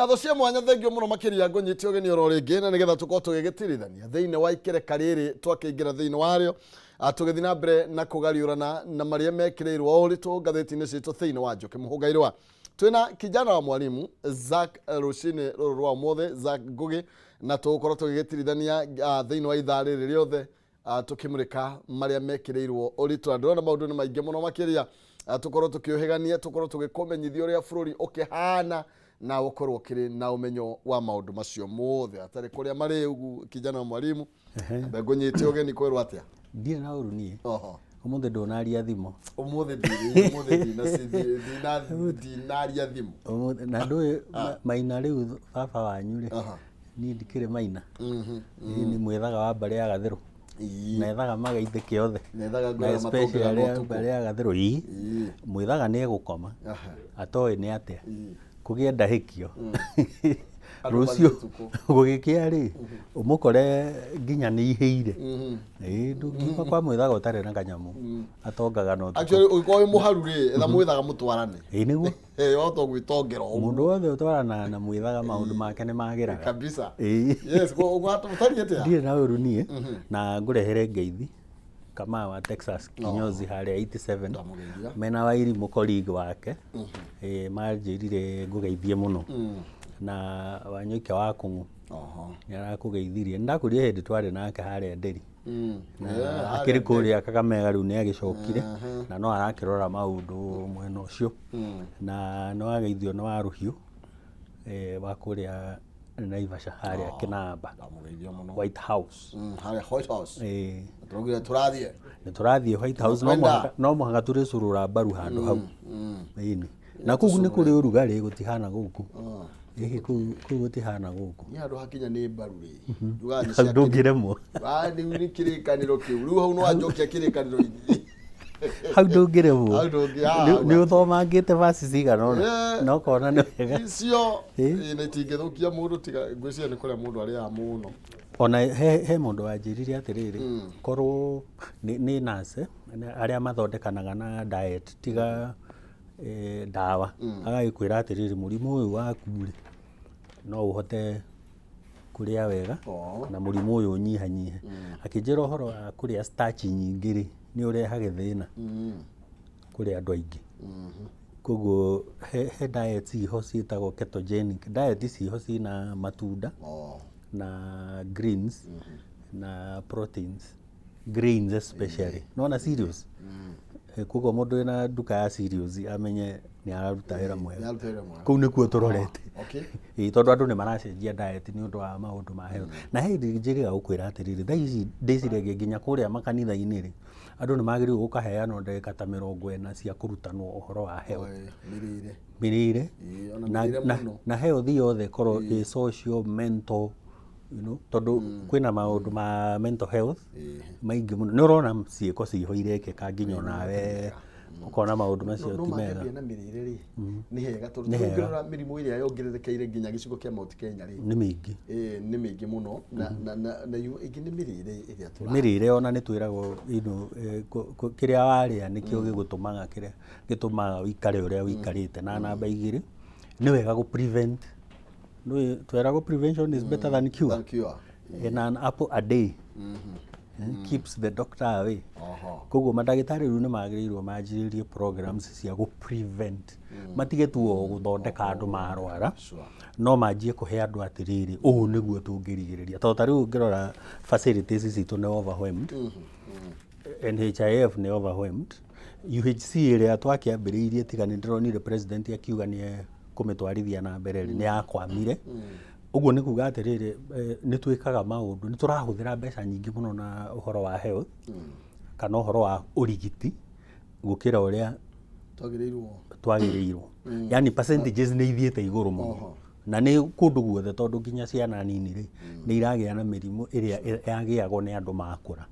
Ngatho cia mwanya, thengio mũno makĩria. Ngũnyite ũgeni oro rĩngĩ na nĩgetha tũkorwo tũgĩgĩtirithania thĩinĩ wa ikereka rĩrĩ twakĩingĩra thĩinĩ warĩo, tũgĩthiĩ na mbere na kũgariũrana na marĩa mekĩrĩirwo ũritũ ngathĩti-inĩ citũ thĩinĩ wa Njũkĩ Mũhũngairwa. Twĩna kijana wa mwalimu Zack rũcinĩ rũrũ rwa ũmũthĩ, Zack Ngugi, na tũgũkorwo tũgĩgĩtirithania thĩinĩ wa ithaa rĩrĩ rĩothe, tũkĩmũrĩka marĩa mekĩrĩirwo ũritũ, na ndĩrona maũndũ nĩ maingĩ mũno makĩria. Tũkorwo tũkĩũhĩgania, tũkorwo tũgĩkũmenyithia ũrĩa bũrũri ũkĩhana na ũkorwo ũkĩrĩ na ũmenyo wa maũndũ macio mothe atarĩ kũrĩa marĩ ũgu. Kijana wa mwalimu, ambe ngũnyite ũgeni, kwĩrwo atĩa? Ndirĩ na ũru niĩ. Oho. Ũmũthĩ ndũnaria thimũ. Ũmũthĩ ndirĩ, ũmũthĩ ndinaria thimũ. Ũmũthĩ na ndũĩ maina rĩu baba wanyu rĩ, niĩ ndikĩrĩ maina. Niĩ nĩ mwĩthaga wa mbarĩ ya Gathĩrũ. Methaga magaithĩke othe. Methaga Na ngwĩra especially matũngĩra arĩa ũtukũ. mbarĩ ya Gathĩrũ ii. Mwĩthaga nĩ egũkoma atoĩ nĩ atĩa kũgĩe ndahĩkio. Andũ Rũciũ mathiĩ ũtukũ. gũgĩkĩa rĩ, ũmũkore nginya nĩ ihĩire. Ĩĩ, ndũngiuma kwa mwĩthaga ũtarĩ na kanyamũ, atongaga na ũtukũ. Actually, ũngĩkorwo wĩ mũharu rĩ, etha mwĩthaga mũtwarane. Ĩĩ nĩguo. Wahota gwĩtongera ũguo. Mũndũ wothe ũtwaranaga na mwĩthaga maũndũ make nĩ magĩraga. Kabisa. Ĩĩ. Yes, ũtariĩ atĩa? Ndirĩ na ũru niĩ, na ngũrehere ngeithi Kamau wa Texas kinyozi harĩa 87. Ndamũgeithia. Mena Wairimũ colleague wake. Ĩĩ, manjĩrire ngũgeithie mũno. Na Wanyoike wa Kũng'ũ nĩ arakũgeithirie. Nĩ ndakwĩrire hĩndĩ twarĩ nake harĩa Nderi. Na akĩrĩ kũrĩa Kakamega, rĩu nĩ agĩcokire na no arakĩrora maũndũ mwena ũcio. Na nĩ wageithio nĩ wa Rũhiũ. Wa kũrĩa Naivasha harĩa Kĩnamba. Ndamũgeithia mũno. White House. Harĩa White House. Eh, Tũraugire tũrathiĩ. Nĩ tũrathiĩ White House, no Kwenda. mũhaka tũrĩcũrũra mbaru handũ hau. Ĩni. Na kũu nĩ kũrĩ ũrugarĩ, gũtihana gũkũ. Ĩhĩ, kũu gũtihana gũkũ. Niĩ handũ hakinya nĩ mbaru rĩ. Njugaga nĩ Hau cia ndũngĩremwo. Ah, rĩu nĩ kĩrĩkanĩro kĩu. Rĩu hau no anjokia kĩrĩkanĩro-inĩ. Hau ndũngĩremwo. Hau ndũngĩ- ah, Nĩ ũthomangĩte verse cigana ũna na ũkona nĩ wega. Icio ĩ, na itingĩthũkia mũndũ, tiga ngwĩciria nĩ kũrĩa mũndũ arĩaga mũno. Ona he mũndũ wanjĩrire atĩrĩrĩ, korwo nĩ nurse, arĩa mathondekanaga na diet tiga ndawa, agagĩkwĩra atĩrĩrĩ, mũrimũ ũyũ waku rĩ, no ũhote kũrĩa wega na mũrimũ ũyũ ũnyihanyihe. Akĩnjĩra ũhoro wa kũrĩa starch nyingĩ rĩ, nĩ ũrehage thĩna kũrĩ andũ aingĩ. Koguo he diet ciho ciĩtagwo ketogenic diet, ciho cina matunda na greens na proteins, grains especially, nona cereals. Koguo mũndũ wĩna nduka ya cereals amenye nĩ araruta wĩra mwega. Nĩaruta wĩra mwega. Kũu nĩkuo tũrorete. Ĩĩ, tondũ andũ nĩ maracenjia diet nĩ ũndũ wa maũndũ ma health. Na he hĩndĩ njĩrĩga gũkwĩra atĩrĩrĩ, thaa ici ndĩciragia nginya kũrĩa makanitha-inĩ rĩ, andũ nĩ magĩrĩirwo gũkaheanwo ndagĩka ta 40 cia kũrutanwo ũhoro wa health. Oi, mĩrĩre. Mĩrĩre. Ĩĩ, ona Na, mĩrĩre mũno. Na health yothe ĩkorwo ĩ social, mental, tondũ kwĩna maũndũ ma mental health maingĩ mũno. Nĩ ũrona ciĩko ciho irekĩka, nginya onawe ũkona maũndũ macio No ti mega. mangĩambia na mĩrĩre rĩ, nĩ hega, tondũ Nĩ hega. ũngĩrora mĩrimũ ĩrĩa yongererekeire nginya gĩcigo kĩa Mount Kenya rĩ, Nĩ mĩingĩ. Nĩ mĩingĩ mũno, na ĩngĩ nĩ mĩrĩre ĩrĩa tũra Mĩrĩre ona nĩ twĩragwo kĩrĩa warĩa nĩkĩo gĩgũtũmaga, kĩrĩa gĩtũmaga ũikare ũrĩa ũikarĩte. Na namba 2, nĩ wega gũ prevent. Nĩ tweragwo prevention is better than cure. Than cure. And an apple a day keeps the doctor away. Koguo mandagĩtarĩ rĩu nĩ magĩrĩirwo manjĩrĩrie programs cia gũ prevent, matige tu o gũthondeka andũ marwara, no manjie kũhe andũ atĩrĩrĩ, ũũ nĩguo tũngĩrigĩrĩria. Tondũ ta rĩu ũngĩrora facilities citũ nĩ overwhelmed, NHIF nĩ overwhelmed, UHC ĩrĩa twakĩambĩrĩirie, tiga nĩ ndĩronire president akiuga nĩ kũmĩtwarithia na mbere rĩ, nĩ yakwamire. Ũguo nĩ kuga atĩrĩrĩ, nĩ twĩkaga maũndũ, nĩ tũrahũthĩra mbeca nyingĩ mũno na ũhoro wa health kana ũhoro wa ũrigiti gũkĩra ũrĩa twagĩrĩirwo. Twagĩrĩirwo. Yani percentages nĩ ithiĩte igũrũ mũno na nĩ kũndũ guothe, tondũ nginya ciana nini rĩ, nĩ iragĩa na mĩrimũ ĩrĩa yagĩagwo nĩ andũ makũra.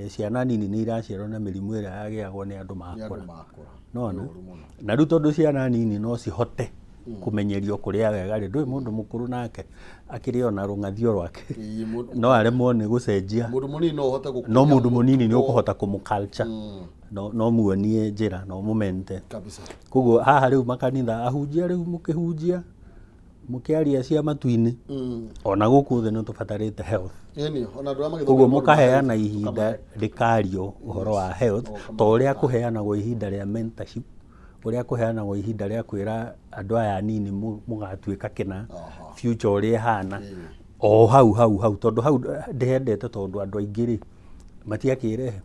Ciana nini nĩ iraciarwo na mĩrimũ ĩrĩa yagĩagwo nĩ andũ Nĩ andũ makũra. Makũra. Nona Nĩ ũru mũno. Na rĩu tondũ ciana nini no cihote kũmenyerio kũrĩa wega rĩ, ndũĩ mũndũ mũkũrũ nake akĩrĩ ona rũng'athio rwake, Ĩĩ, no aremwo nĩ gũcenjia. Mũndũ mũnini no ũhote gũkunya No mũndũ mũnini nĩ mũtugo. ũkũhota kũmũ culture, no muonie njĩra, no mũmente. Koguo haha rĩu makanitha, ahunjia rĩu mũkĩhunjia, mũkĩaria cia matu-inĩ, ona gũkũ thĩ nĩ tũbatarĩte health. Ĩni, ona andũ arĩa magĩthomera Koguo maũndũ ma mũkaheana health, ihinda rĩkario ũhoro wa health, ta ũrĩa kũheanagwo ihinda rĩa mentorship, ũrĩa kũheanagwo ihinda rĩa kwĩra andũ aya anini mũgatuĩka kĩna, future ũrĩa ĩhana, o hau hau hau, tondũ hau ndĩhendete, tondũ andũ aingĩ rĩ, matiakĩrehe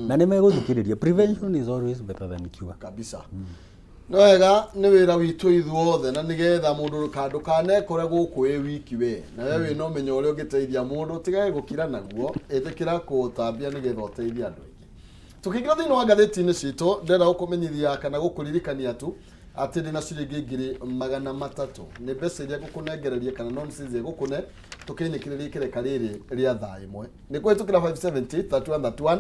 na nĩ megũthikĩrĩria. Prevention is always better than cure. Kabisa, nĩ wega, nĩ wĩra witũ ithuothe, na nĩgetha mũndũ ndũkanekore gũkũ wĩ wiki we, na we wĩna ũmenyo ũrĩa ũngĩteithia mũndũ, tigage gũkira naguo, ĩtĩkĩra kũũtambia nĩgetha ũteithie andũ aingĩ. Tũkĩingĩra thĩinĩ wa ngathĩti-inĩ citũ, ndĩrenda gũkũmenyithia kana gũkũririkania tu atĩ ndĩna ciringi 300,000, nĩ mbeca iria ngũkũnengereria kana nonsense ĩgũkũne tũkĩinĩkĩrĩria ikereka rĩrĩ rĩa thaa 1. Nĩ kũhĩtũkĩra 570 3131,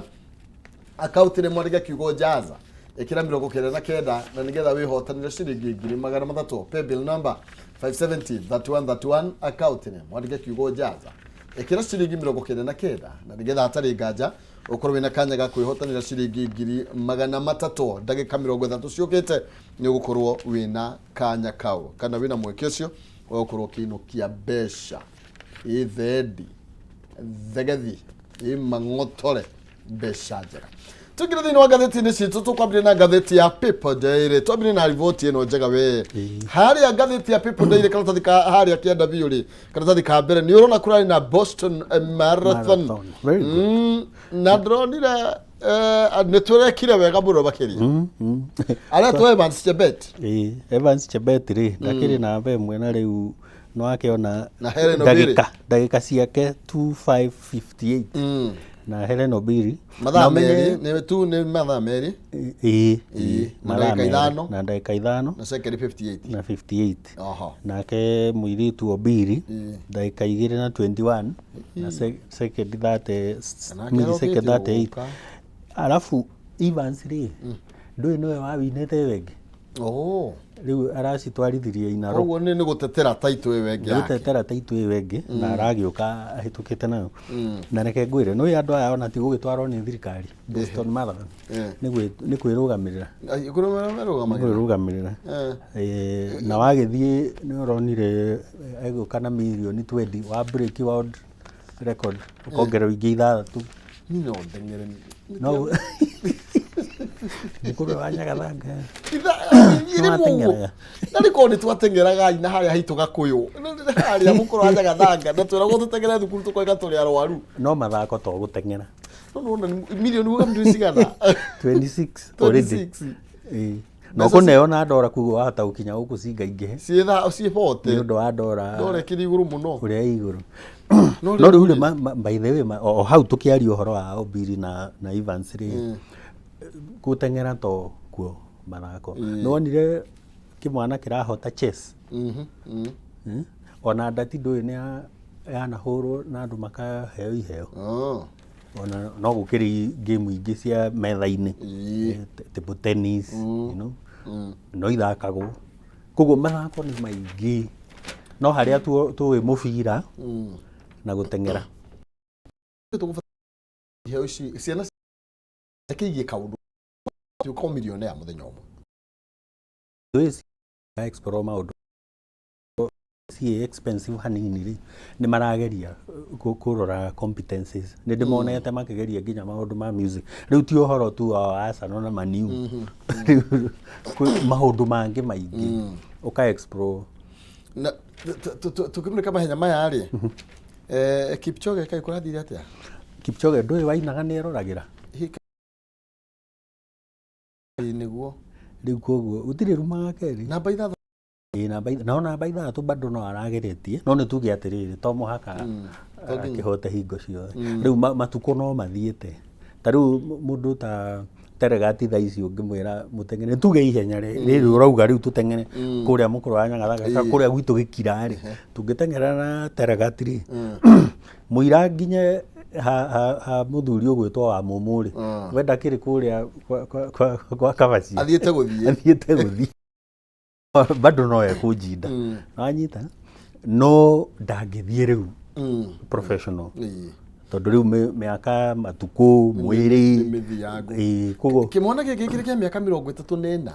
akaunti rĩmwe, andĩka kiugo jaza, ĩkĩra 99, na nĩgetha wĩhotanĩre ciringi 300,000. Paybill number 570 3131, akaunti name wandĩke kiugo jaza, ĩkĩra ciringi 99, na nĩgetha hatarĩ nganja ũkorwo wĩna kanya ga kwĩhotanĩra ciringi 300,000. Ndagĩka 30 ciũkĩte nĩ ũgũkorwo wĩna kanya kau kana wĩna mweke ũcio wa gũkorwo ũkĩinũkia mbeca ĩ thendi thegethi ĩ mang'otore, mbeca njega. Tũingĩre thĩinĩ wa ngathĩti-inĩ citũ, tũkwambĩrĩria na ngathĩti ya People Daily. Twambĩrĩrie na riboti ĩno njega we harĩa ngathĩti ya People Daily, karatathi ka harĩa kĩanda biũ rĩ, karatathi ka mbere, nĩ ũrona kũrarĩ na Boston Marathon. Marathon. Very good. Na ndĩronire Nĩ tũrekire wega mũno makĩria. Aretwo Evans Chebet. Ĩĩ, Evans Chebet rĩ, ndakĩrĩ namba ĩmwe na rĩu nĩwakĩona. Na Helen Obiri. Ndagĩka ciake 2558 na Helen Obiri. Mathaa Na ũmenye- merĩ nĩ tu, nĩ mathaa 2. Ĩĩ. Ĩĩ, na mathaa ndagĩka 2. 5. Na ndagĩka 5. Na sekendi 58. Na 58. Nake mũirĩtu Obiri ndagĩka 2 na 21 na sekendi 30. Nake Millisecond arokĩte 38. gũka. Arabu Evans rĩ, ndũĩ nĩwe wawinĩte ĩyo ĩngĩ. Oh. Rĩu aracitwarithirie inaro. Koguo nĩ gũtetera title ĩyo ĩngĩ yake. Gũtetera title ĩyo ĩngĩ na aragĩũka ahĩtũkĩte nayo. Na reke ngwĩre, nĩũĩ andũ aya ona ti gũgĩtwarwo nĩ thirikari Boston Marathon, nĩ kwĩrũgamĩrĩra. Ai, kũrĩ merũgamagĩrĩra. Kwĩrũgamĩrĩra. Na wagĩthiĩ nĩ ũronire egũka na mirioni 20 wa break world record, ũkongererwo ingĩ ithathatũ. Niĩ no ndeng'ere. No mũkũrwe wa Nyagathanga. Rĩmwe ũguo. Nĩwateng'eraga? Na rĩ korwo nĩ twateng'eraga na harĩa haitũ Gakũyũ, harĩa mũkũrũ wa Nyagathanga, na twĩragwo tũteng'ere thukuru tũkoiga tũrĩ arwaru. No mathako to gũteng'era. No nĩwona nĩ mirioni uga mirioni cigana? 26 already. 26. Ĩĩ. Na ũkũneo na ndora, koguo wahota gũkinya gũkũ cingaingĩhe. Ciĩ tha ciĩ 40. Nĩ ũndũ wa ndora. Ndora ĩkĩrĩ igũrũ mũno. Ũrĩa ĩ igũrũ. No No rĩu rĩ, by the way, o hau tũkĩaria ũhoro wa Obiri na Evans rĩ, gũteng'era to kuo mathako. Nĩwonire kĩmwana kĩrahota chess? Mhm. Ona ndati ndũĩ nĩ yanahũrwo na andũ makaheo iheo. Oh. Ona no gũkĩrĩ game ingĩ cia metha-inĩ. Table tennis, no ithakagwo. Koguo mathako nĩ maingĩ, no harĩa tũĩ mũbira na gũteng'era. Tũgũbatara iheo ici ciana reke igie kaũndũ tuĩka millionaire mũthenya ũmwe. Tũĩ explore maũndũ ciĩ expensive hanini rĩ, nĩ marageria kũrora competencies. Nĩ ndĩmonete makĩgeria nginya maũndũ ma music. Rĩu ti ũhoro tu wa Arsenal na Man U, rĩu kwĩ maũndũ mangĩ maingĩ ũka explore. Na tũkĩmũrĩka mahenya maya rĩ, Kipchoge kaĩ kũrathire atĩa? Kipchoge ndũĩ wainaga nĩ eroragĩra. Ĩĩ, nĩguo. Rĩu koguo gũtirĩ ruma wa kerĩ. Namba 6. Ĩĩ, namba no namba 6 bado no arageretie, no nĩ tuge atĩrĩrĩ, to mũhaka To nginya. akĩhote hingo ciothe. Rĩu matukũ no mathiĩte. Ta rĩu mũndũ ta Teregati thaa ici ũngĩmwĩra mũteng'ere, tuge ihenya rĩrĩ ũrauga rĩu tũteng'ere kũrĩa mũkũrũ wa Nyagathanga, kũrĩa gwitũ gĩkira rĩ, tũngĩteng'era na Teregati rĩ, mũira nginye ha mũthuri ũgwĩtwo wa mũmũ rĩ, we ndakĩrĩ kũrĩa kwa Kabacia. Athiĩte gũthiĩ. Athiĩte gũthiĩ bado no ekũnjinda, wanyita, no ndangĩthiĩ rĩu professional tondũ rĩu mĩaka, matukũ, mwĩrĩ. Nĩ mĩthiangu. Ĩĩ, koguo Kĩmwana gĩkĩ kĩrĩ kĩa mĩaka 34.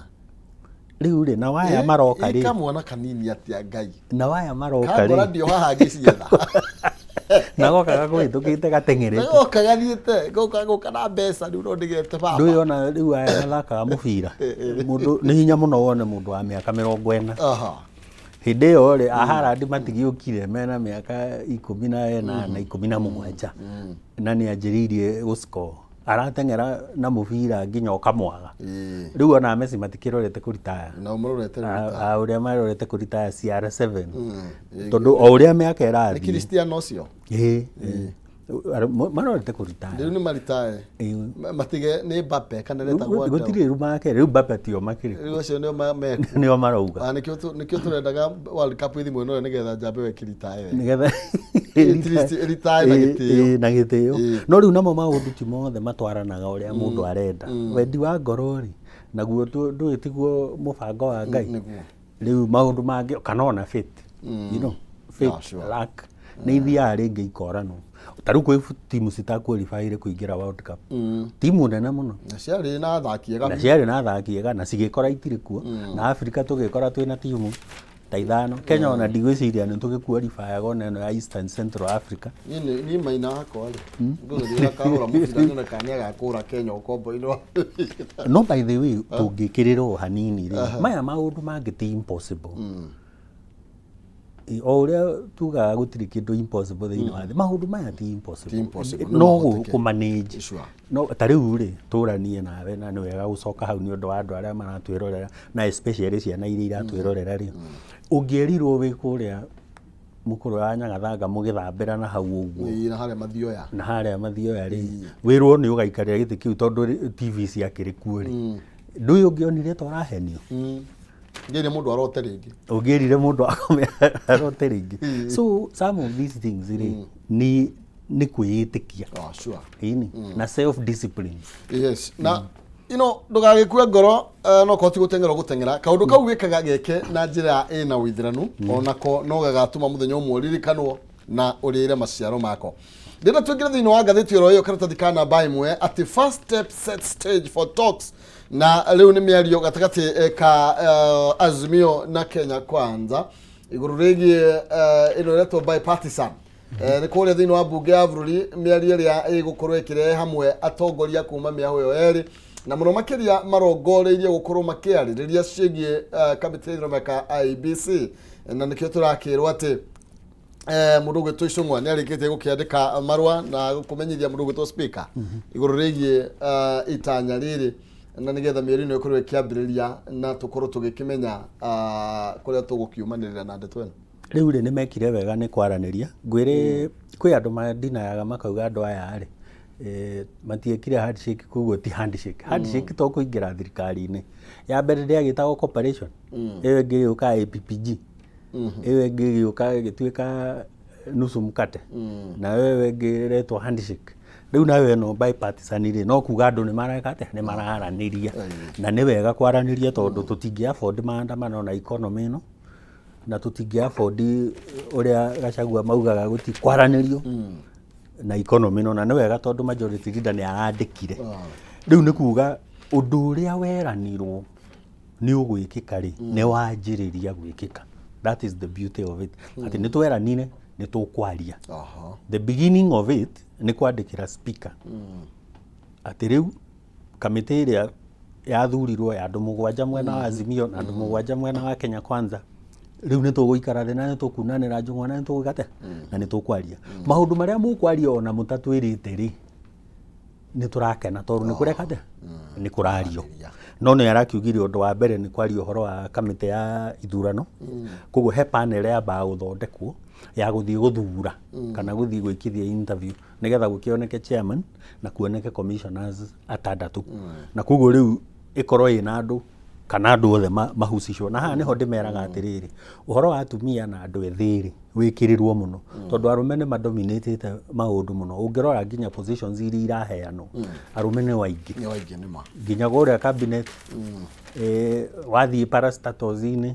Rĩu rĩ, na waya maroka rĩ. Kamwana kanini atĩa, Ngai. Na waya maroka Kangora rĩ. Ndio haha ngĩcietha. Na goka gakũhĩtũkĩte gateng'erete. Goka gathiĩte goka goka na mbeca rĩu no ndĩgete baba. Ndũĩ ona rĩu aya mathakaga mũbira, mũndũ nĩ hinya mũno wone mũndũ wa mĩaka 40. Hĩndĩ ĩyo rĩ, aharandi matigĩũkire mena mĩaka 18, 17, na nĩ anjĩrĩirie gũscore, arateng'era na mũbira nginya ũkamwaga. Rĩu ona Messi matikĩrorete kũritaya. Na marorete rĩu. A ũrĩa marorete kũritaya CR7, tondũ o ũrĩa mĩaka Nĩ ĩrathiĩ. Cristiano ũcio. Ĩĩ, marorete kũritaya. Rĩu nĩ maritae. Matige nĩ Mbappe kana retagwo atĩa? Gũtirĩ rumake rĩu, Mbappe tio makĩrĩ. Rĩu acio nĩo meku. Nĩo marauga. Ah, nĩkĩo tũrendaga World Cup ĩthi mwena ũyũ nĩgetha njambe we kĩritae. Nĩgetha At least ĩritae na gĩtĩo. Ĩĩ, na gĩtĩo. No rĩu namo maũndũ ti mothe matwaranaga ũrĩa mũndũ arenda. Wendi wa ngoro rĩ, naguo ndũĩ tiguo mũbango wa Ngai. Nĩguo. Rĩu maũndũ mangĩ kana ona fate, fate, Yeah, sure. luck nĩ ithiaga rĩngĩ ikoranwo. Ta rĩu kwĩ timu citaqualifyire kũingĩra World Cup, timu nene mũno. Na ciarĩ na athaki ega. Na ciarĩ na athaki ega na cigĩkora itirĩ kuo, na Africa tũgĩkora twĩna timu ta ithano. Kenya ona ndigwĩciria nĩ tũgĩqualifyaga ona ĩno ya Eastern Central Africa. Niĩ maina wakwa rĩ, ngũgeria kahũra mũbira nyone kana nĩagakũra Kenya ũkombo-inĩ wa. No by the way, tũngĩkĩrĩra o hanini rĩ, maya maũndũ mangĩ ti impossible. O ũrĩa tugaga gũtirĩ kĩndũ impossible thĩinĩ wa thĩ, maũndũ maya ti impossible. Ti impossible, no no mahoteke. Kũmanage. No ta rĩu rĩ, tũranie nawe na nĩ wega gũcoka hau nĩ ũndũ wa andũ arĩa maratwĩrorera, na especially ciana iria iratwĩrorera rĩ, ũngĩerirwo wĩ kũrĩa mũkũrũ wa Nyagathanga mũgĩthambĩra na hau ũguo, Na harĩa mathioya. Na harĩa mathioya rĩ, wĩrwo nĩ ũgaikarĩra gĩtĩ kĩu tondũ TV ciakĩrĩ kuo rĩ, ndũĩ ũngĩonire ta ũrahenio. Ngĩire mũndũ arote rĩngĩ. Ũngĩrire mũndũ akome arote rĩngĩ. So some of these things rĩ, nĩ kwĩĩtĩkia. Ah, sure. Ĩni na self discipline. Yes, na ndũgagĩkue ngoro, no korwo ti gũteng'era ũgũteng'era, kaũndũ kau wĩkaga geke na njĩra ĩna ũithĩranu, onako no gagatũma mũthenya ũmwe ũririkanwo na ũrĩre maciaro mako. Ndĩrenda tũingĩre thĩinĩ wa ngathĩti oro ĩyo, karatathi ka namba 1, atĩ first step set stage for talks, na rĩu nĩ mĩario gatagatĩ ka Azimio na Kenya Kwanza igũrũ rĩgiĩ ĩno ĩretwo bipartisan. Nĩ kũrĩa thĩinĩ wa mbunge ya bũrũri, mĩario ĩrĩa ĩgũkorwo ĩkĩrehe hamwe atongoria kuma mĩahũ ĩyo yerĩ, na mũno makĩria marongoreirie gũkorwo makĩarĩrĩria ciĩgiĩ kamĩtĩ ya ithurano ka IEBC, na nĩkĩo tũrakĩrwo atĩ mũndũ ũgwĩtwo Icũng'wa nĩ arĩkĩtie gũkĩandĩka marũa na kũmenyithia mũndũ ũgwĩtwo speaker igũrũ rĩgiĩ itanya rĩrĩ, na nĩgetha mĩeri ĩno ĩkorwo ĩkĩambĩrĩria na tũkorwo tũgĩkĩmenya kũrĩa tũgũkiumanĩrĩra na ndeto ĩno. Rĩu rĩ, nĩ mekire wega nĩ kwaranĩria. Ngwĩre kwĩ andũ mandinayaga makauga andũ aya rĩ, matiekire handshake, koguo ti handshake. Handshake to kũingĩra thirikari-inĩ. Ya mbere ndĩagĩtagwo cooperation, ĩyo ĩngĩ ĩgĩũka APPG, ĩyo ĩngĩ ĩgĩũka ĩgĩtuĩka nusu mkate, na ĩyo ĩngĩ ĩretwo handshake. Rĩu nayo ĩno bipartisan rĩ, no kuga andũ nĩ mareka atĩa? Nĩ mararanĩria, na nĩ wega kwaranĩria tondũ tũtingĩ afford maandamano na economy ĩno, na tũtingĩ afford ũrĩa Gachagua maugaga gũti kwaranĩrio na economy ĩno. Na nĩ wega tondũ majority leader nĩ arandĩkire. Rĩu nĩ kuga ũndũ ũrĩa weranirwo nĩ ũgwĩkĩka rĩ, nĩ wanjĩrĩria gwĩkĩka. That is the beauty of it, atĩ nĩ tweranire nĩ tũkwaria. The beginning of it nĩ kwandĩkĩra speaker atĩ rĩu kamĩtĩ ĩrĩa yathurirwo ya andũ 7 mwena wa Azimio na andũ 7 mwena wa Kenya Kwanza, rĩu nĩ tũgũikara thĩ na nĩ tũkunanĩra njũng'wa na nĩ tũgwĩka atĩa, na nĩ tũkwaria maũndũ marĩa mũkwaria. Ona mũtatwĩrĩte rĩ, nĩ tũrakena tondũ nĩ kũreka atĩa? Nĩ kũrario. No nĩ arakiugire ũndũ wa mbere nĩ kwaria ũhoro wa kamĩtĩ ya ithurano. Koguo he panel yambaga gũthondekwo ya gũthiĩ gũthura kana gũthiĩ gwĩkithia interview nĩgetha gũkĩoneke chairman na kuoneke commissioners atandatũ, na koguo rĩu ĩkorwo ĩna andũ kana andũ othe mahusishwo. Na haha nĩho ndĩmeraga atĩrĩrĩ, ũhoro wa atumia na andũ ethĩ rĩ, wĩkĩrĩrwo mũno tondũ arũme nĩ madominatĩte maũndũ mũno. Ũngĩrora nginya positions iria iraheanwo, arũme nĩ waingĩ. Nĩ waingĩ, nĩ ma. Nginya kũrĩa cabinet, wathiĩ parastatals-inĩ,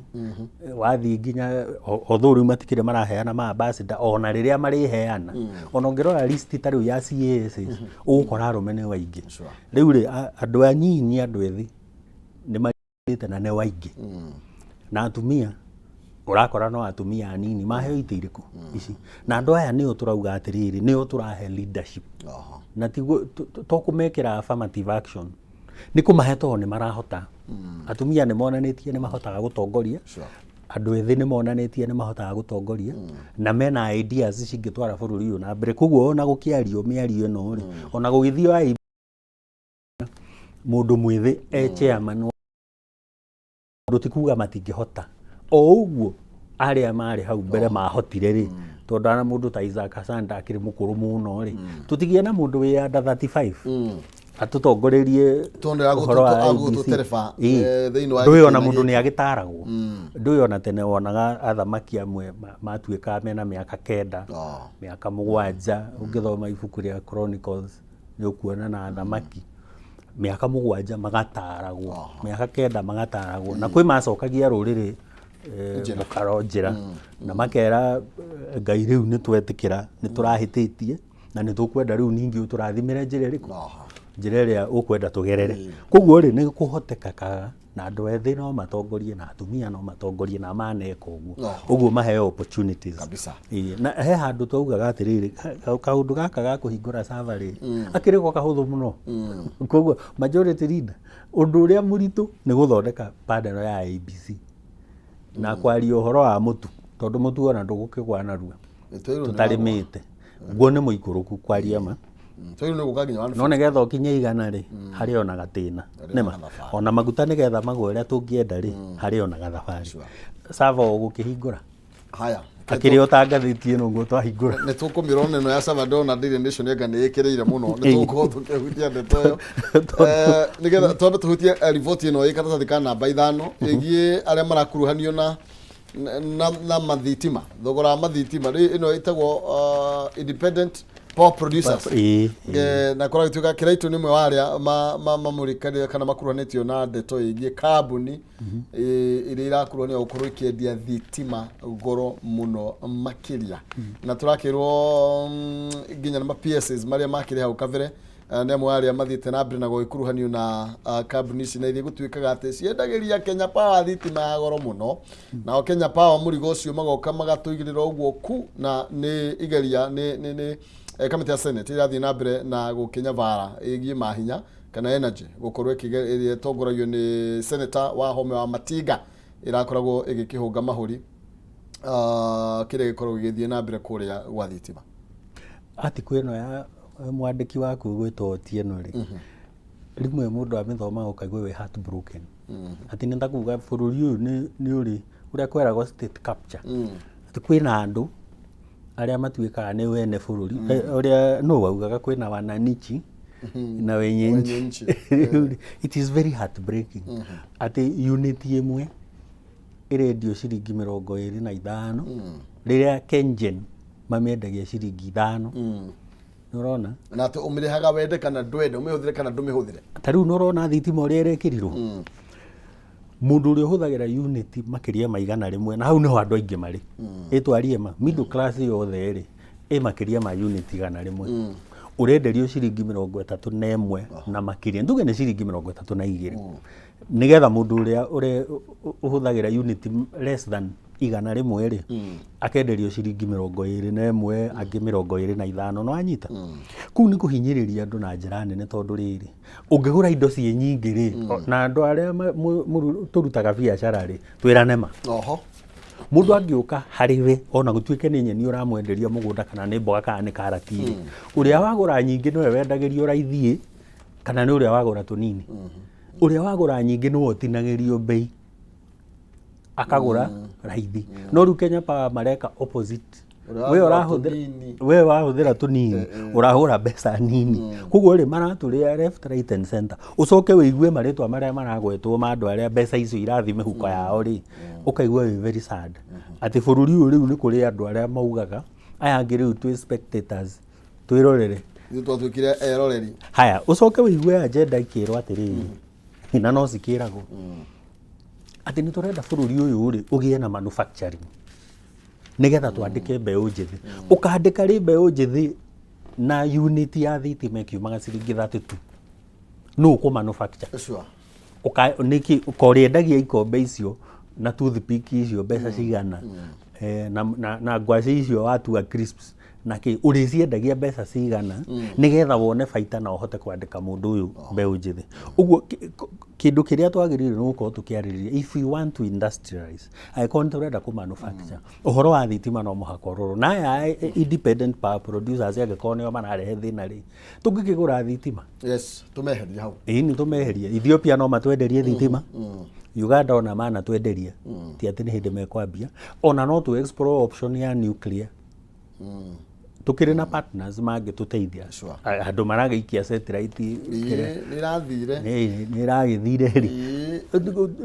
wathiĩ nginya although rĩu matikĩrĩ maraheana ma ambassador, ona rĩrĩa marĩheana, ona ũngĩrora list ta rĩu ya CAS, ũgũkora arũme nĩ waingĩ. Rĩu rĩ, andũ anyinyi, andũ ethĩ nĩ marĩte na nĩ waingĩ, na atumia ũrakora no atumia anini maheo itĩ irĩkũ ici, na andũ aya nĩo tũrauga atĩrĩrĩ, nĩo tũrahe leadership. Na tiguo to kũmekĩra affirmative action, nĩ kũmahe tondũ nĩ marahota. Atumia nĩ monanĩtie nĩ mahotaga gũtongoria. Andũ ethĩ nĩ monanĩtie nĩ mahotaga gũtongoria na mena ideas cingĩtwara bũrũri ũyũ na mbere. Koguo ona gũkĩario mĩario ĩno rĩ, ona gũgĩthio ai mũndũ mwĩthĩ e chairman ũndũ, ti kuga matingĩhota o ũguo arĩa marĩ hau mbere mahotire rĩ, tondũ ana mũndũ ta Isaac Hassan ndakĩrĩ mũkũrũ mũno rĩ, tũtigĩe na mũndũ wĩ under 35 atũtongorerie Tondũ ũhoro wa IEBC. agũtũtereba, Ĩĩ. Thĩinĩ wa Ndũĩ ona gĩtĩna mũndũ gĩkĩ. nĩ agĩtaragwo. Ndũĩ ona tene wonaga athamaki amwe matuĩkaga mena mĩaka 9, mĩaka 7. Ũngĩthoma ibuku rĩa Chronicles nĩ ũkuona na athamaki mĩaka 7 magataragwo, mĩaka 9 magataragwo, na kwĩ macokagia rũrĩrĩ mũkaro njĩra na makera Ngai rĩu nĩ twetĩkĩra nĩ tũrahĩtĩtie na nĩ tũkwenda rĩu ningĩ ũtũrathimĩre njĩra ĩrĩkũ, njĩra ĩrĩa ũkwenda tũgerere. Koguo rĩ, nĩ kũhotekekaga na andũ ethĩ no matongorie na atumia no matongorie na maneka ũguo. Ũguo maheo opportunities. Ĩĩ, na he handũ twaugaga atĩrĩrĩ, kaũndũ gaka ga kũhingũra server rĩ, akĩrĩ ko kahũthũ mũno. Koguo majority leader, ũndũ ũrĩa mũritũ nĩ gũthondeka panel ya IEBC na kwaria ũhoro wa mũtu. Tondũ mũtu ona ndũgũkĩgwa narua. Twĩrwo nĩ Tũtarĩmĩte guo nĩ mũikũrũku kwaria ma. Twĩrwo nĩ gũka nginya 150. No nĩgetha ũkinye 100 rĩ, harĩ ona gatĩna. Harĩ nĩma ona gathabarĩ. Ona maguta nĩgetha magwe ũrĩa tũngĩenda rĩ, harĩ ona gathabarĩ. Sava ũgũkĩhingũra. Haya. Akĩrĩ o ta ngathĩti ĩno ũguo twahingũra. Nĩ tũkũmĩrona ĩno ya Salvador na Daily Nation anga nĩ ĩkĩrĩire mũno, nĩ tũgũkorwo tũkĩhutia ndeto ĩyo. Nĩgetha twambe tũhutie riboti ĩno ĩ karatathi ka namba 5 ĩgiĩ arĩa marakuruhanio na mathitima, thogora wa mathitima. Rĩu ĩno ĩtagwo Independent Power Producers. Na kũragĩtuĩka Kĩraitũ nĩ ũmwe wa arĩa mamũrĩkanĩre kana makuruhanĩtio na ndeto ĩgiĩ kambuni iria irakuruhanio gũkorwo ikĩendia thitima goro mũno makĩria, na tũrakĩrwo nginya na ma PSs marĩa makĩrĩ hau kabere nĩ amwe arĩa mathiĩte na mbere na gũgĩkuruhanio na kambuni ici, na iria gũtuĩkaga atĩ ciendagĩria Kenya Power thitima ya goro mũno, nao Kenya Power mũrigo ũcio magoka magatũigĩrĩra ũguo ku. Na nĩ igeria nĩ kamĩtĩ ya Senate ĩrathiĩ na mbere na gũkĩnyabara ĩgiĩ mahinya kana energy gũkorwo ĩrĩa ĩtongoragio nĩ senator wa Home wa Matinga ĩrakoragwo ĩgĩkĩhũnga mahũri kĩrĩa gĩkoragwo gĩgĩthiĩ na mbere kũrĩa gwa thitima. Article ĩno ya mwandĩki waku gwĩtwo Otieno rĩ, rĩmwe mũndũ amĩthomaga ũkaigua wĩ heartbroken, atĩ nĩ ta kuga bũrũri ũyũ nĩ ũrĩ ũrĩa kweragwo state capture, atĩ kwĩna andũ arĩa matuĩkaga nĩ wene bũrũri. Ũrĩa nũ waugaga kwĩna wananchi na wenye Wenye nchi. nchi. It is very heartbreaking atĩ unit ĩmwe ĩrendio ciringi 25 rĩrĩa KenGen mamĩendagia ciringi 5. Nĩ ũrona? Na atĩ ũmĩrĩhaga wende kana ndwende, ũmĩhũthĩre kana ndũmĩhũthĩre. Ta rĩu nĩ ũrona thitima ũrĩa ĩrekĩrirwo, mũndũ ũrĩa ũhũthagĩra unit makĩria ma 100, na hau nĩho andũ aingĩ marĩ, ĩtwarie ma middle class yothe rĩ, ĩ makĩria ma unit 100, ũrenderio ciringi 31 na makĩria, nduge nĩ ciringi 32, nĩgetha mũndũ ũrĩa ũhũthagĩra unit less than 100 rĩ, akenderio ciringi 21, angĩ 25. No anyita kũu nĩ kũhinyĩrĩria andũ na njĩra nene, tondũ rĩrĩ, ũngĩgũra indo ciĩ nyingĩ rĩ, na andũ arĩa tũrutaga biacara rĩ, twĩrane ma. Mũndũ angĩũka harĩ we, ona gũtuĩke nĩ nyeni ũramwenderia mũgũnda, kana nĩ mboga, kana nĩ karati rĩ, ũrĩa wagũra nyingĩ nĩwe wendagĩrio raithi, kana nĩ ũrĩa wagũra tũnini? Ũrĩa wagũra nyingĩ nĩwe ũtinagĩrio bei akagũra raithi. No rĩu Kenya Power mareka opposite. Ũrĩa We wagũra ũrahũthĩra tũnini. We wahũthĩra tũnini ũrahũra mbeca nini, koguo rĩ, maratũrĩa left, right and center. Ũcoke wĩigue marĩtwa marĩa maragwetwo ma andũ arĩa mbeca icio irathiĩ mĩhuko yao rĩ, ũkaigua wĩ very sad atĩ bũrũri ũyũ rĩu nĩ kũrĩ andũ arĩa maugaga aya angĩ rĩu twĩ spectators, twĩrorere. Ithuĩ twatuĩkire eroreri. Haya, ũcoke wĩigue agenda ikĩrwo atĩrĩrĩ, na no cikĩragwo atĩ nĩ tũrenda bũrũri ũyũ rĩ ũgĩe na manufacturing nĩgetha twandĩke mbeũ njĩthĩ. Ũkandĩka rĩ mbeũ njĩthĩ na unit ya thitima ĩkiumaga ciringi 32? Nũ ũkũ manufacture? Nĩkĩ ũka ũrĩendagia ikombe icio na toothpick icio mbeca cigana, na ngwacĩ icio watua crisps na kĩ ũrĩciendagia mbeca cigana nĩgetha wone baita na ũhote kwandĩka mũndũ ũyũ mbeũ njĩthĩ ũguo? Kĩndũ kĩrĩa twagĩrĩirwo nĩ gũkorwo tũkĩarĩrĩria, if we want to industrialize, angĩkorwo nĩ tũrenda kũ manufacture, ũhoro wa thitima no mũhaka ũrorwo. Na aya independent power producers, angĩkorwo nĩo mararehe thĩna rĩ, tũngĩkĩgũra thitima? Yes, tũmeherie hau. Ĩĩ, nĩ tũmeherie. Ethiopia no matwenderie thitima, Uganda ona manatwenderia, ti atĩ nĩ hĩndĩ mekwambia. Ona no tũ explore option ya nuclear, tukĩrĩ na partners mangĩtũteithia. Andũ maragĩikia satellite kĩrĩa. Ĩĩ, nĩ ĩrathire. Nĩ ĩragĩthire rĩ,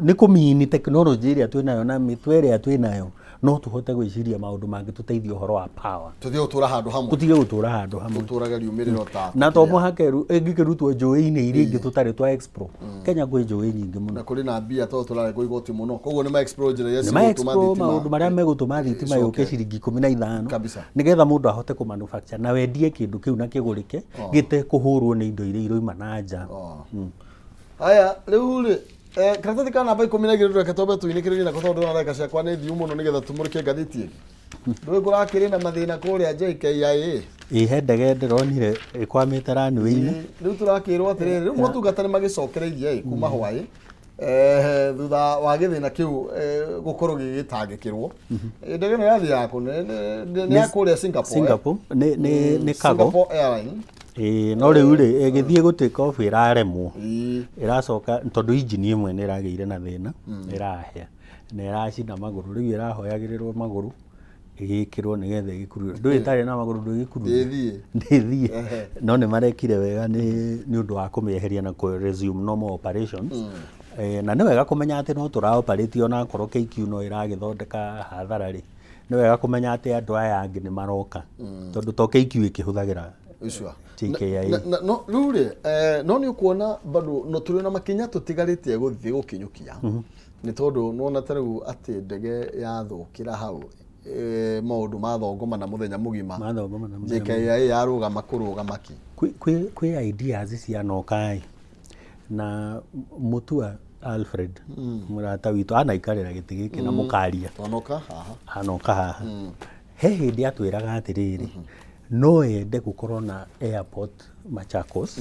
nĩ kũmini technology ĩrĩa twĩnayo na mĩtwe ĩrĩa twĩnayo, no tũhote gwĩciria maũndũ mangĩtũteithia ũhoro wa power. Tũthiĩ gũtũra handũ hamwe. Tũtige gũtũra handũ hamwe. Tũtũrage riumĩrĩro ta Na to mũhaka ĩngĩkĩrutwo njũĩ-inĩ iria ingĩ tũtarĩ twa explore. Kenya kwĩ njũĩ nyingĩ mũno. Na kũrĩ na mbia tondũ tũrarengwo igoti mũno, koguo nĩ ma explore njĩra iria Nĩ cigũtũma ma-explore thitima maũndũ marĩa megũtũma thitima ĩcoke. yũke ciringi 15, nĩgetha mũndũ ahote kũ manufacture na wendie kĩndũ kĩu na kĩgũrĩke gĩtekũhũrwo nĩ indo iria iroima na nja. Haya, rĩu rĩ, karatathi ka namba 12, reke twambe tũinĩkĩrĩrie nako tondũ ndĩrona ndagĩka ciakwa nĩ thiu mũno, nĩgetha tũmũrĩke ngathĩti ĩngĩ. Ndũĩ kũrakĩrĩ na mathĩna kũrĩa JKIA? Ĩ, he ndege ndĩronire ĩkwamĩte runway-inĩ. Rĩu tũrakĩrwo atĩrĩrĩ, rĩu motungata nĩ magĩcokereirie ĩ kuma hwaĩ. Thutha wa gĩthĩna kĩu gũkorwo gĩgĩtangĩkĩrwo. Ndege ĩno yathiaga kũ? Nĩ ya kũrĩa Singapore, eh? Singapore nĩ cargo. Singapore Airline. Ĩĩ, no rĩu rĩ, ĩgĩthiĩ gũ take off ĩraremwo. Ĩracoka tondũ injini ĩmwe nĩ ĩragĩire na thĩna, ĩrahĩa na ĩracina magũrũ. Rĩu ĩrahoyagĩrĩrwo magũrũ ĩgĩkĩrwo nĩgetha ĩgĩkurure. Ndũĩ ĩtarĩ na magũrũ ndũgĩkururia? Ndĩthiĩ. Ndĩthiĩ. No nĩ marekire wega nĩ ũndũ wa kũmĩeheria na kũ resume normal operations. Na nĩ wega kũmenya atĩ no tũra operate ona akorwo KQ no ĩragĩthondeka hathara rĩ, nĩ wega kũmenya atĩ andũ aya angĩ nĩ maroka. Tondũ to KQ ĩkĩhũthagĩra Sure. JKIA. No rĩu rĩ, no nĩ ũkuona bado no tũrĩ na makinya tũtigarĩtie gũthiĩ gũkinyũkia, nĩ tondũ nĩwona ta rĩu atĩ ndege yathũkĩra hau, maũndũ mathongomana mũthenya mũgima. Mathongomana mũthenya. JKIA yarũgama kũrũgama ki. Kwĩ ideas cianoka ĩ, na Mutua Alfred, mũrata witũ, anaikarĩra gĩtĩ gĩkĩ na mũkaria. Twanoka haha. Anoka haha, he hĩndĩ atwĩraga atĩrĩrĩ, no ende gũkorwo na airport Machakos,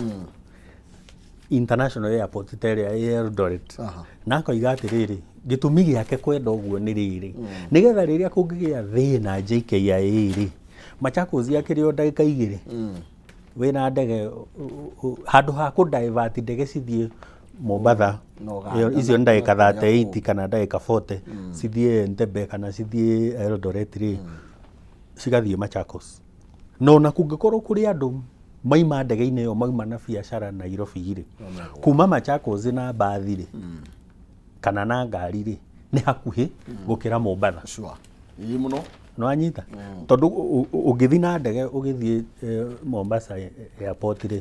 international airport ta ĩrĩa ĩ Eldoret. Na akoiga atĩrĩrĩ, gĩtũmi gĩake kwenda ũguo nĩ rĩrĩ, nĩgetha rĩrĩa kũngĩgĩa thĩna JKIA rĩ, Machakos yakĩrĩ o ndagĩka 2 wĩna ndege, handũ ha kũ divert ndege cithiĩ Mombatha. Na Uganda. Icio nĩ ndagĩka na 38 kana ndagĩka 40, cithiĩ Entebbe kana cithiĩ Eldoret rĩ, cigathiĩ Machakos. Na ona kũngĩkorwo kũrĩ andũ maima ndege-inĩ ĩyo mauma na biacara Nairobi rĩ, kuma Machakos na mbathi rĩ kana na ngari rĩ, nĩ hakuhĩ gũkĩra Mombatha. Sure, ĩĩ mũno. Nĩwanyita? Tondũ ũngĩthiĩ na ndege ũgĩthiĩ Mombasa airport rĩ,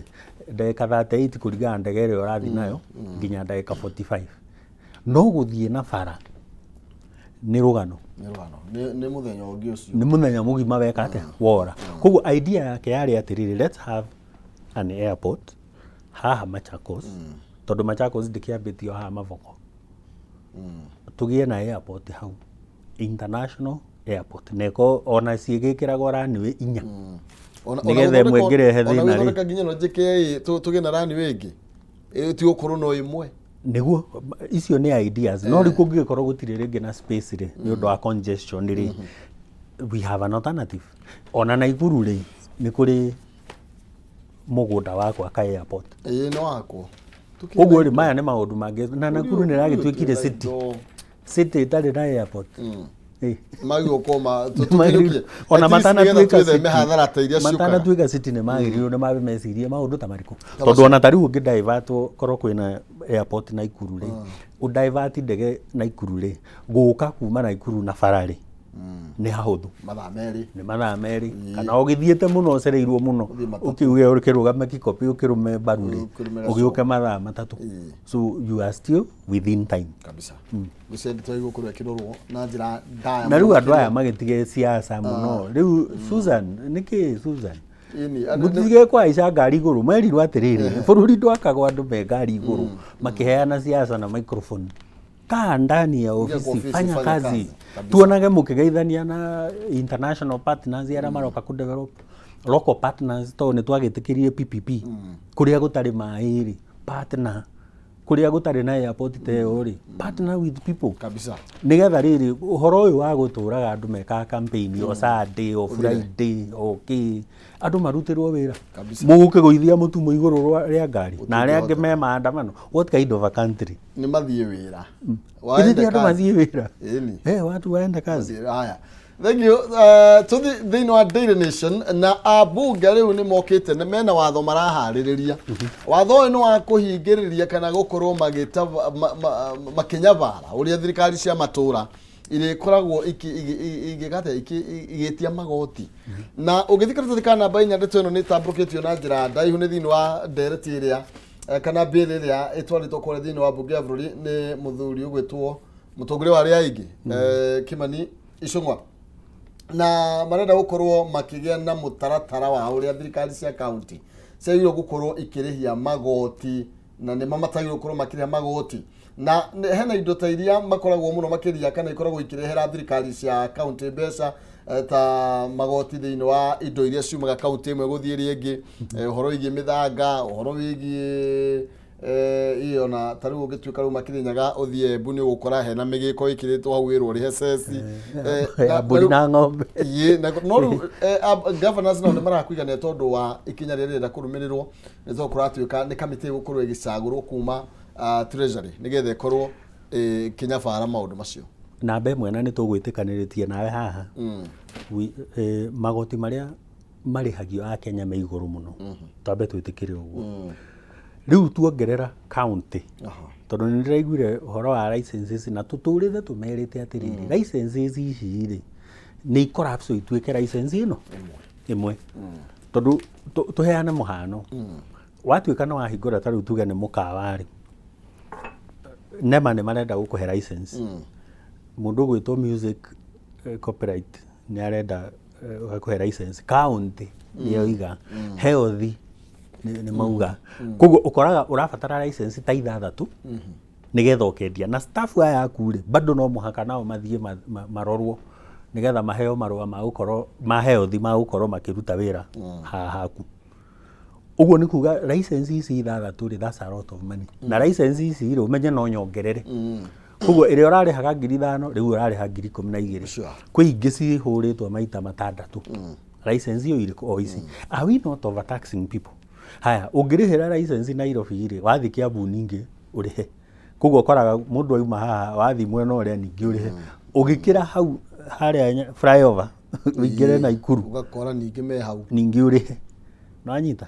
ndagĩka 38 kũringana na ndege ĩrĩa ũrathiĩ nayo, nginya ndagĩka 45. No gũthiĩ na bara nĩ rũgano. Nĩ rũgano, nĩ mũthenya ũngĩ ũcio. Nĩ mũthenya mũgima weka atĩa wora. Koguo idea yake yarĩ atĩrĩrĩ, let's have an airport haha Machakos, tondũ Machakos ndĩkĩambĩtio haha Mavoko. Tũgĩe na airport hau, international airport, na ĩkorwo ona ciĩgĩkĩragwo runway 4. Nĩgetha ĩmwe ĩngĩrehe thĩna rĩ. Ona gũthondeka nginya no JKIA tũgĩe na runway ĩngĩ. Ĩyo ti gũkorwo no ĩmwe. Nĩguo icio nĩ ideas, no rĩu kũngĩgĩkorwo gũtirĩ rĩngĩ na space rĩ, nĩ ũndũ wa congestion rĩ, we have an alternative. Ona Naikuru rĩ, nĩ kũrĩ mũgũnda wa gwaka airport. Ĩĩ, nĩ wakwo. Koguo rĩ, maya nĩ maũndũ mangĩ, na Nakuru nĩ ĩragĩtuĩkire city, city ĩtarĩ na airport. Magĩrĩirwo gũkorwo Nĩmagĩrĩirwo- ona At least nĩgetha matanatuĩka twĩtheme city, hathara ta iria ciũkaga. Matanatuĩka city nĩ magĩrĩirwo nĩ mambe mecirie maũndũ ta marĩkũ, tondũ ona ta rĩu ũngĩ divert, korwo kwĩna airport Naikuru rĩ, ũ divert ndege Naikuru rĩ, gũka kuma Naikuru na bara rĩ, nĩ hahũthũ. Mathaa 2. Nĩ mathaa 2, kana ũgĩthiĩte mũno ũcereirwo mũno. Ũthiĩ 3. Ũkiuge ũkĩrũgame Kikopi ũkĩrũme mbaru rĩ, Ũkĩrũme. Ũgĩũke mathaa 3. So you are still within time. Kabisa, ngwĩciria ndeto ĩgũkorwo ĩkĩrorwo na njĩra ndaya Na rĩu mũno. andũ aya magĩtige siasa mũno rĩu. Susan, nĩkĩ Susan? Ĩni, Mũtige kũhaica ngari igũrũ. Merirwo atĩrĩrĩ, bũrũri ndwakagwo andũ me ngari igũrũ makĩheana siasa na microphone. Kaa ndani ya kwa ofisi, ofisi, fanya fanya kazi, kazi. Kabisa. Tuonage mũkĩgeithania na international partners arĩa maroka kũ develop, local partners, tondũ nĩ twagĩtĩkĩrire PPP kũrĩa gũtarĩ maĩ rĩ, partner kũrĩa gũtarĩ na airport ta ĩyo rĩ, partner with people. Kabisa. Nigetha rĩrĩ, ũhoro ũyũ wa gũtũraga andũ mekaga campaign o Sunday, o Friday, o kĩ, andũ marutĩrwo wĩra. Kabisa. Mũgũkĩgũithia mũtu mwĩ igũrũ rĩa ngari na arĩa angĩ me maandamano. What kind of a country? Nĩ mathiĩ wĩra. Githĩ ti andũ mathiĩ wĩra? Ĩni. Watu waende kazi. Haya, thank you. Tuthi thĩinĩ wa Daily Nation, na ambunge rĩu nĩ mokĩte nĩ mena watho maraharĩrĩria. Watho ũyũ nĩ wa kũhingĩrĩria kana gũkorwo makĩnyabara ũrĩa thirikari cia matũra irĩkoragwo igĩkate igĩtia magoti. Na ũgĩthiĩ karatathi ka namba 4, ndeto ĩno nĩ ĩtambũrũkĩtio na njĩra ndaihu nĩ thĩinĩ wa ndereti ĩrĩa, kana bill ĩrĩa ĩtwarĩtwo kũrĩa thĩinĩ wa mbunge ya bũrũri nĩ mũthuri ũgwĩtwo mũtongoria wa arĩa aingĩ, Kimani Ichung'wa, na marenda gũkorwo makĩgĩa na mũtaratara wa ũrĩa thirikari cia kaunti ciagĩrĩirwo gũkorwo ikĩrĩhia magoti, na nĩmo matagĩrĩirwo gũkorwo makĩrĩha magoti, na hena indo ta iria makoragwo mũno makĩria kana ikoragwo ikĩrehera thirikari cia kaunti mbeca, ta magoti thĩinĩ wa indo iria ciumaga kaunti ĩmwe gũthiĩ ĩrĩa ĩngĩ, ũhoro wĩgiĩ mĩthanga, ũhoro wĩgiĩ Ĩyo na ta rĩu ũngĩtuĩka rĩu Makĩrĩnyaga ũthiĩ Embu nĩ ũgũkora hena mĩgĩko ĩkĩrĩtwo hau wĩrwo ũrĩhe ceci. Ya mbũri na ng'ombe. Ĩĩ, no rĩu governors nao nĩ marakũigania tondũ wa ikinya rĩrĩa rĩrenda kũrũmĩrĩrwo, nĩ tondũ kũratuĩka nĩ kamĩtĩ ĩgũkorwo ĩgĩcagũrwo kuma treasury nĩgetha ĩkorwo ĩkĩnyabara maũndũ macio. Namba ĩmwe, na nĩ tũgwĩtĩkanĩrĩtie nawe haha, magoti marĩa marĩhagio a Kenya me igũrũ mũno, twambe twĩtĩkĩre ũguo. Rĩu tuongerera county, tondũ nĩ ndĩraiguire ũhoro wa licenses, na tũtũrĩte tũmerĩte atĩrĩrĩ, licenses ici rĩ, nĩ icollapse ituĩke license ĩno ĩmwe. Tondũ tũheane mũhano, watuĩka nĩ wahingũra, ta rĩu tuge nĩ mũkawa rĩ, NEMA nĩ marenda gũkũhe license, mũndũ ũgwĩtwo music copyright nĩ arenda gakũhe license, county nĩ yoiga, health nĩ mauga. Koguo ũkoraga ũrabatara license ta ithathatũ nĩgetha ũkendia, na staff aya aku rĩ, bado no mũhaka nao mathiĩ marorwo nĩgetha maheo marũa ma gũkorwo ma health, ma gũkorwo makĩruta wĩra haha haku. Ũguo nĩ kuga license ici ithathatũ rĩ, that's a lot of money. Na license ici rĩ, ũmenye no nyongerere. Koguo ĩrĩa ũrarĩhaga 5,000, rĩu ũrarĩha 12,000. Kwĩ ingĩ cihũrĩtwo maita matandatũ. License ĩyo irĩkũ o ici? Are we not overtaxing people? Haya, ũngĩrĩhĩra license Nairobi rĩ, wathiĩ Kiambu ningĩ ũrĩhe. Koguo ũkoraga mũndũ auma haha, wathiĩ mwena ũrĩa ningĩ ũrĩhe, ũgĩkĩra hau harĩa flyover ũingĩre Naikuru, ũgakora ningĩ me hau. Ningĩ ũrĩhe. Nĩwanyita?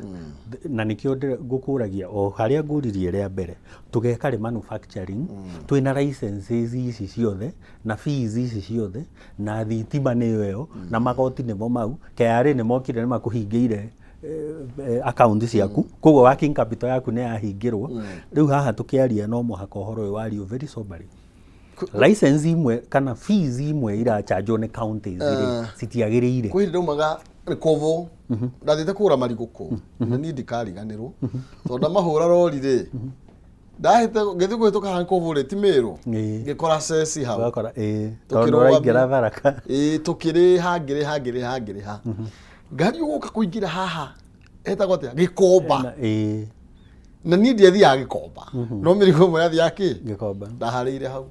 Na nĩkĩo ngũkũragia o harĩa ngũririe rĩa mbere, tũgeka rĩ manufacturing twĩna licenses ici ciothe na fees ici ciothe, na thitima nĩyo ĩyo, na magoti nĩmo mau, KRA nĩ mokire nĩ makũhingĩire account ciaku, koguo working capital yaku nĩ yahingĩrwo. Rĩu haha tũkĩaria, no mũhaka ũhoro ũyũ wario very soberly. License imwe kana fees imwe irachanjwo nĩ counties rĩ, citiagĩrĩire. Kwĩ hĩndĩ ndaumaga Kobo, ndathiĩte kũgũra marigũ kũu, na niĩ ndikariganĩrwo tondũ ndamahũra rori rĩ, ndahĩte ngĩthiĩ kũhĩtũka haha Kobo rĩ, ti Mĩrũ, ngĩkora ceci hau. Ũgakora ĩĩ, tondũ Tũkĩrũgamia. ũraingĩra Tharaka. Ĩĩ, tũkĩrĩha, ngĩrĩha, ngĩrĩha, ngĩrĩha, ngari ũgũka kũingĩra haha hetagwo atĩa, Gĩkomba. Na niĩ ndiathiaga Gĩkomba, no mĩrigo ĩmwe yathiaga kĩ? Gĩkomba. Ndaharĩire hau.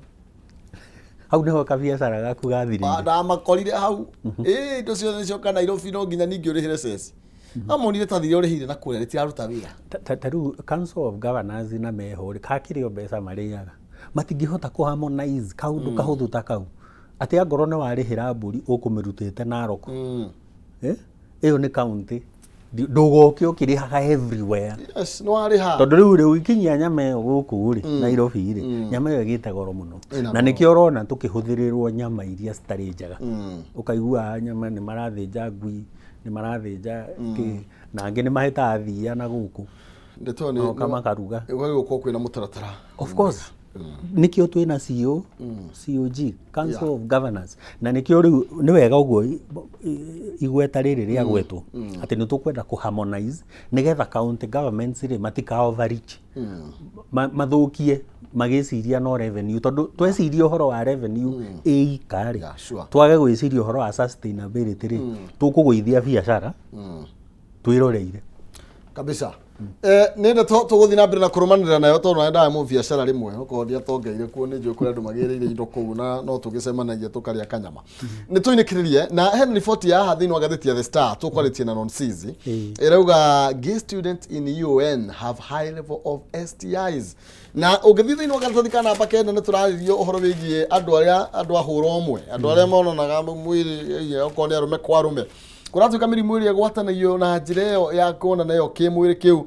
Hau nĩho kabiacara gaku gathirĩire. Ndamakorire hau. Ĩĩ, indo ciothe nĩcioka Nairobi, no nginya ningĩ ũrĩhĩre ceci. Amonire tathire ũrĩhire na kũrĩa rĩtiraruta wĩra. Ta rĩu Council of Governors na meho rĩ, kakĩrĩ o mbeca marĩaga, matingĩhota kũ harmonize kaũndũ kahũthũ ta kau, atĩ angorwo nĩ warĩhĩra mbũri ũkũmĩrutĩte Narok. Eh? Ĩyo nĩ county. Ndũgoke ũkĩrĩhaga everywhere. Yes, nĩ warĩha. Tondũ rĩu ũgĩkinyia nyama ĩyo gũkũ rĩ, Nairobi rĩ, nyama ĩyo ĩgĩte goro mũno. Ĩna Na goro. Nĩkĩo ũrona tũkĩhũthĩrĩrwo nyama iria citarĩ njega. Ũkaigua nyama nĩ marathĩnja ngui, nĩ marathĩnja kĩ, na angĩ nĩ mahĩtaga thiia na gũkũ. Ndeto nĩ Magoka makaruga. Ũgagĩ gũkorwo kwĩna mũtaratara. Of course. Nĩkĩo twĩna CO, COG, Council of Governors. Na nĩkĩo rĩu nĩ wega ũguo igweta rĩrĩ rĩagwetwo atĩ nĩ tũkwenda kũ harmonize nĩgetha county governments rĩ matika overreach, mathũkie magĩciria no revenue, tondũ tweciria ũhoro wa revenue ĩika rĩ, twage gwĩciria ũhoro wa sustainability rĩ, tũkũgũithia biacara twĩroreire. Kabisa. Nĩ ndeto tũgũthiĩ na mbere na kũrũmanĩrĩra nayo, tondũ naendaga mũ biacara rĩmwe okorwo ndiatongeire kuo, nĩ njũĩ kũrĩ andũ magĩrĩire indo kũu, na no tũgĩcemanagia tũkarĩa kanyama. Nĩ tũinĩkĩrĩrie na hena riboti ya haha thĩinĩ wa ngathĩti ya The Star tũkwarĩtie na Nonsizi. Ĩrauga gay students in UN have high level of STIs, na ũngĩthiĩ thĩinĩ wa karatathi ka namba 9, nĩ tũrarĩrio ũhoro wĩgiĩ andũ arĩa andũ a hũra ũmwe, andũ arĩa monanaga mwĩrĩ, okorwo nĩ arũme kwa arũme. Kũratuĩka mĩrimũ ĩrĩa ĩgwatanagio na njĩra ĩyo ya kuonana ĩyo kĩmwĩrĩ kĩu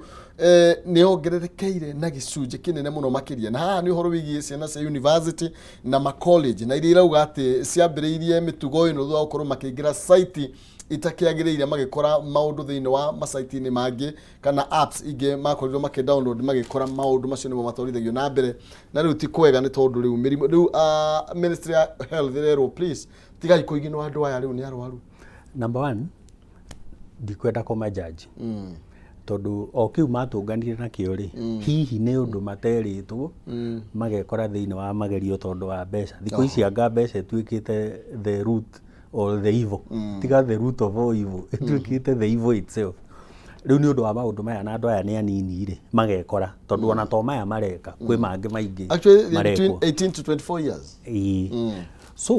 nĩ yongererekeire na gĩcunjĩ kĩnene mũno makĩria. Na haha nĩ ũhoro wĩgiĩ ciana cia university na ma college, na iria irauga atĩ ciambĩrĩirie mĩtugo ĩno thutha wa gũkorwo makĩingĩra site itakĩagĩrĩire, magĩkora maũndũ thĩinĩ wa masaiti-inĩ mangĩ kana apps ingĩ makorirwo makĩ download, magĩkora maũndũ macio nĩmo matwarithagio na mbere. Na rĩu ti kwega, nĩ tondũ rĩu mĩrimũ rĩu Ministry ya Health ĩrerwo, please tigai kũiginwo, andũ aya rĩu nĩ arwaru. Number one, ndikwenda kũmajaji, tondũ o kĩu matũnganire nakĩo rĩ, hihi nĩ ũndũ materĩtwo, magekora thĩinĩ wa magerio tondũ wa mbeca. Thikũ ici anga mbeca ĩtuĩkĩte the root or the evil, tiga the root of all evil, ĩtuĩkĩte the evil itself. Rĩu nĩ ũndũ wa maũndũ maya na andũ aya nĩ anini rĩ, magekora tondũ ona to maya mareka, kwĩ mangĩ maingĩ Actually, they're between marekwo. 18 to 24 years. Ĩĩ. So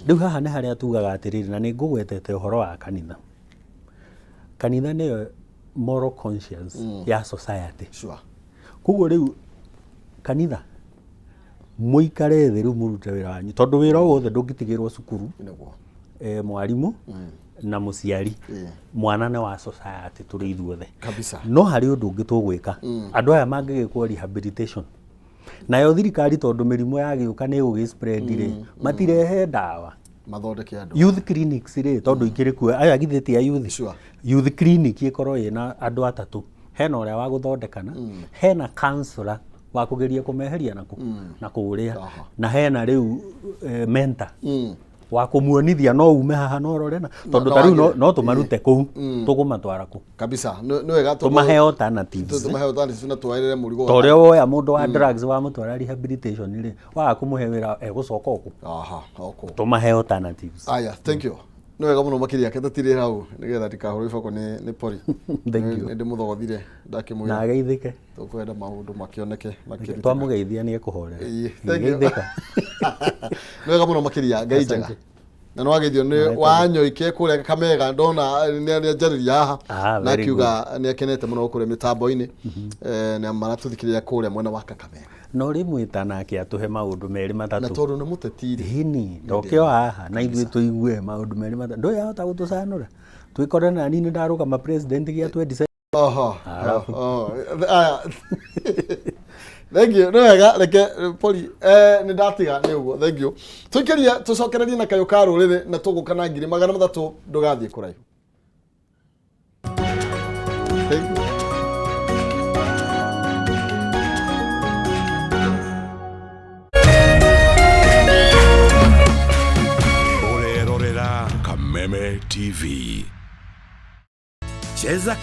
rĩu haha nĩ harĩa tugaga atĩrĩrĩ, na nĩ ngũgwetete ũhoro wa kanitha. Kanitha nĩyo moral conscience ya society. Koguo rĩu kanitha, mũikare thĩ rĩu mũrute wĩra wanyu, tondũ wĩra o wothe ndũngĩtigĩrwo cukuru, Nĩguo. Mwarimũ na mũciari. Mwana nĩ wa society, tũrĩ ithuothe. Kabisa. No harĩ ũndũ ũngĩ tũgwĩka, andũ aya mangĩgĩkwo rehabilitation nayo thirikari, tondũ mĩrimũ yagĩũka nĩ ĩgũgĩ spread rĩ, matirehe ndawa, mathondeke andũ. Youth clinics rĩ, tondũ ikĩrĩ kuo, aya githĩ ti a youth? Sure. Youth clinic ĩkorwo ĩna andũ atatũ, hena ũrĩa wa gũthondekana, hena counselor wa kũgeria kũmeheria na na kũrĩa, na hena rĩu mentor wa kũmuonithia no ume haha no ũrore, na tondũ no ta rĩu no wagĩre. no tũmarute kũu, tũkũmatwara kũ? Kabisa, nĩ wega Tũmahe alternatives. Tũmahe alternatives na twaĩrĩre mũrigo. Ta ũrĩa woya mũndũ wa drugs wamũtwara rehabilitation rĩ, waga kũmũhe wĩra egũcoka okũ. Aha, oko. Tũmahe alternatives. Aya, thank you, nĩ wega mũno makĩria. Ke tũtirĩ hau nĩgetha ndikahũrwo iboko nĩ pori. Thank you. Nĩ ndĩmũthogothire Na ndakĩmwĩra ageithĩke. Tũkwenda maũndũ makĩoneke makĩrutĩka. Twamũgeithia nĩ ekũhorera. Ĩĩ, thank you. Geithĩka. Nĩ wega mũno makĩria, Ngai njega. Asante. Na nĩ wageithio nĩ Wanyoike kũrĩa Kakamega, ndona nĩ njarĩria haha Ah, na very. akiuga nĩ akenete mũno kũrĩa mĩtambo-inĩ. Na maratũthikĩrĩria kũrĩa mwena wa Kakamega. No rĩmwĩta nake atũhe maũndũ merĩ Na matatũ. Tondũ nĩ mũteti rĩ. Hini ndoke o haha na ithuĩ tũigue maũndũ merĩ matatũ, ndũĩ ahota gũtũcanũra twĩkore nani nĩ ndarũgama president gĩa 27. Oho. Alafu. Oho. Aya. Thank you. Nĩ wega, reke pori nĩ ndatiga nĩ ũguo. Thank you. Tũikĩrie tũcokererie na kayũ ka rũrĩrĩ na tũgũka na 300,000, ndũgathiĩ kũraihu. Thank you. Ũrerorera Kameme TV. Cheza.